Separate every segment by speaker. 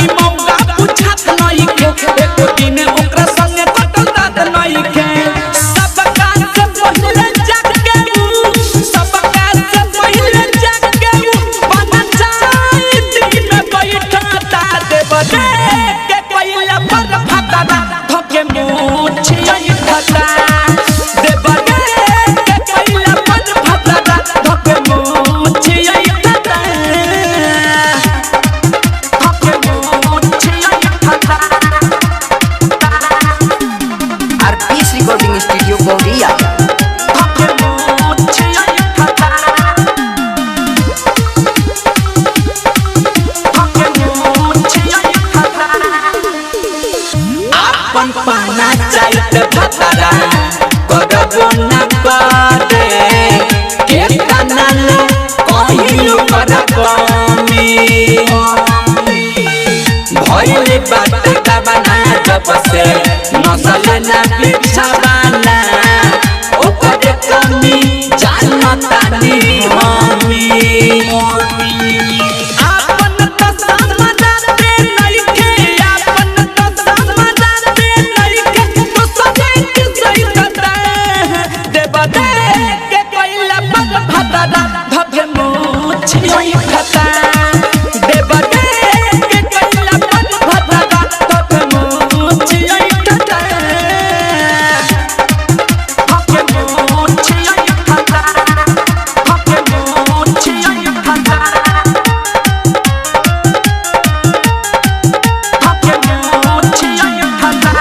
Speaker 1: बाकी मौका बुझात नइखे एको दिन ओकरा संगे कटल रात नइखे। सब काज से पहिले जाके ऊ, सब काज से पहिले जाके ऊ, पंचायती में बैठता देव रे के कोइला पर फतरा धके मुछी ऐठता देव रे के कोइला पर फतरा धके मुछी ऐठता धके मुछी ऐठता।
Speaker 2: RPS recording studio Gauriya.
Speaker 1: धके मुछी ऐठता धके मुछी ऐठता। अपन पाना चाहत भतरा करबो न करे केतना ले कहियो कर कमी भइले बात दबाना जब से नसल न बिछावाना ओकर कमी जानतानी हमी। आपन त समझाते नइखे, आपन त समझाते नइखे, तो सजे के सइतता देव दे के कोइला पर भतरा धके मुछी ऐठता देव दे के कोइला पर भतरा धके मुछी ऐठता धके मुछी ऐठता धके मुछी ऐठता धके मुछी ऐठता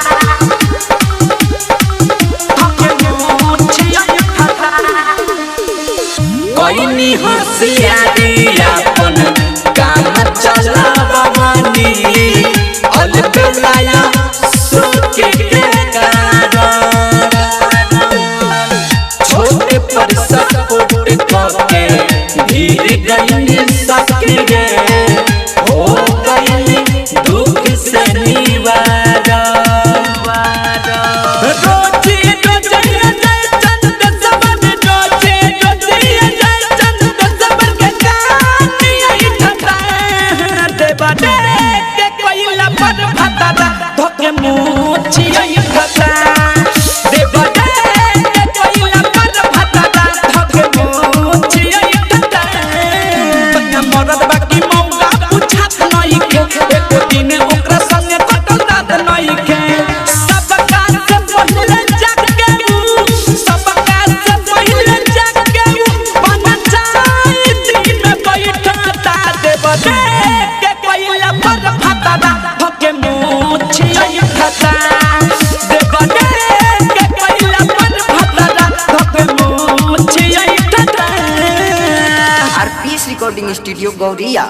Speaker 1: धके मुछी ऐठता। कोइनी होशियारी अपन काम चलावनी अलबेलाया सुख के कारण छोटे पर सपोर्ट करके धीर गईनी सके रे हो गईनी दुख से निवारा। रोजी रोजैया जय चंद सबर रोजी रोजैया जय चंद सबर के कानी ऐठता देव रे के कोइला पर भतरा धके मुछी ऐठता देव रे के कोइला पर भतरा धके मुछी ऐठता। तैया मरद बाकी मौका बुझात नइखे एको दिन ओकरा संगे कटल रात नइखे। सब काज से पहिले जाके ऊ, सब काज से पहिले जाके ऊ, पंचायती में बैठता देव रे के कोइला पर भतरा धके मुछी ऐठता देव रे के कोइला पर भतरा धके मुछी ऐठता।
Speaker 2: RPS recording studio Gauriya.